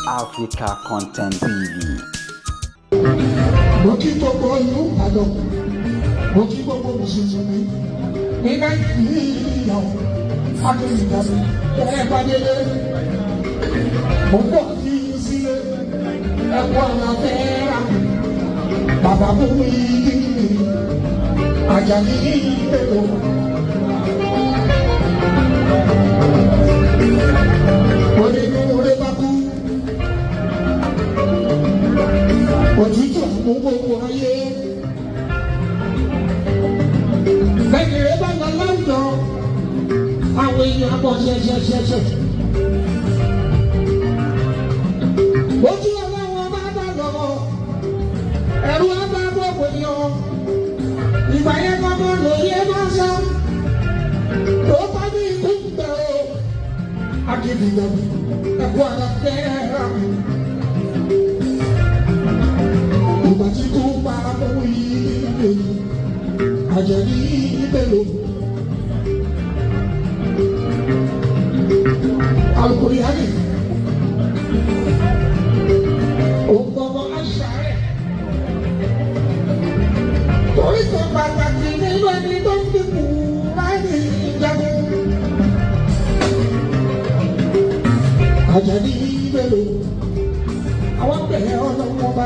Africa Content TV. Mo kí gbogbo ìlú Ìbàdàn, mo kí gbogbo mùsùlùmí ní Nàìjíríà, akéwìgbà mi ẹ bá délé. Mo bọ̀ kí n sílé ẹ̀kọ́ àlàfẹ́ra bàbá mú ìdí mi Àjàní Bello. Onínúure bá kú, òtútù mú gbogbo ayé. Bẹ́ẹ̀ni rẹ̀ bá lọ láwùjọ, àwọn èèyàn bọ̀ ṣẹ̀ṣẹ̀ṣẹ̀ṣẹ̀. Ojú ọlọ́wọ́ bá bá lọ, ẹ̀rù á bá gbogbo èèyàn. Ìgbà yẹn gbọ́dọ̀ lóye máa sọ. Tó bá ní ikú ń bẹ̀ o, akíndìyàn ẹ̀kọ́ ara fẹ́ẹ́ rà mí. Ìgbà tí kú pa mú ilé Àjàní Bello. Alukurihani. Ògbọ́n àṣà rẹ̀. Torí kan pàtàkì nínú ẹni tó ń fi Kùránì jagun. Àjàní Bello. Àwọn bẹ̀rẹ̀ ọlọ́wọ́ bá.